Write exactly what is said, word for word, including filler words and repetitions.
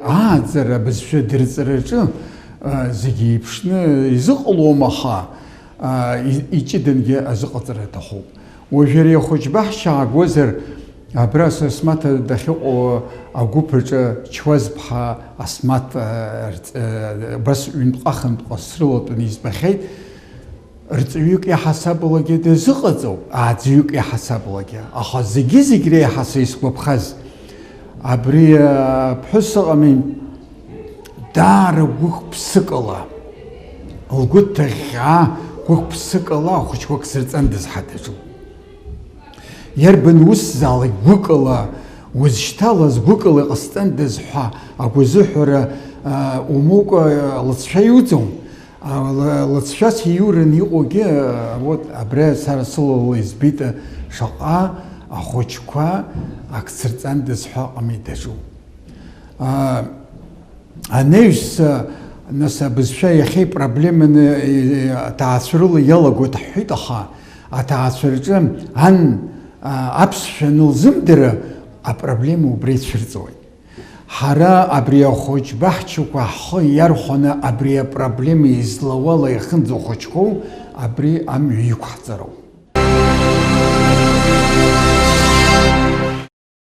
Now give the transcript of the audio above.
Ааӡара абызшәа дырҵараҿы, а, зегьы еиԥшны изыҟалом, аха, а, и-, иҷыдангьы азыҟаҵара аҭахуп. Уажәы ари ахәыҷбаҳча аагозар, абра Асмаҭ дахьыҟоу агәыԥ аҿы Чуазԥҳа Асмаҭ, а, рҵ-, а, абас ҩынтәҟа-хынтәҟа срылатәаны избахьеит. Рҵаҩык иаҳасабалагьы дазыҟаҵоуп, ааӡаҩык иаҳасабалагьы. Аха зегьы-зегь реиҳа са исгәаԥхаз, абри, а, аԥҳәыс ыҟами, даара гәык-ԥсыкала, лгәы ҭыӷьӷьаа, гәык-ԥсыкала ахәыҷқәа ак сырҵандаз ҳа даҿуп. Иарбан усзаалак гәыкала узышьҭалаз, гәыкала иҟасҵандаз ҳәа агәазыҳәара, а, умоукәа, а, лыҵшәа иуӡом. А, ла-, лыҵшәас ииураны иҟоугьы, а, вот, абра сара сылала избеит, а, шаҟа ахәыҷқәа ак цырҵандаз ҳәа ыҟами даҿуп. А, анаҩс, а, нас абызшәа иахьа ипроблеманы, э, аҭаацәа рыла иалагоит ҳҳәеит, аха аҭаацәа рҿы ан, а, аԥсшәа анылзымдыра, апроблема убра ицәырҵуеит. Ҳара абри ахәыҷ баҳчақәа ҳхы иархәаны абри апроблема излауала иахьынӡахәыҷқәоу абри амҩа иқәҳҵароуп.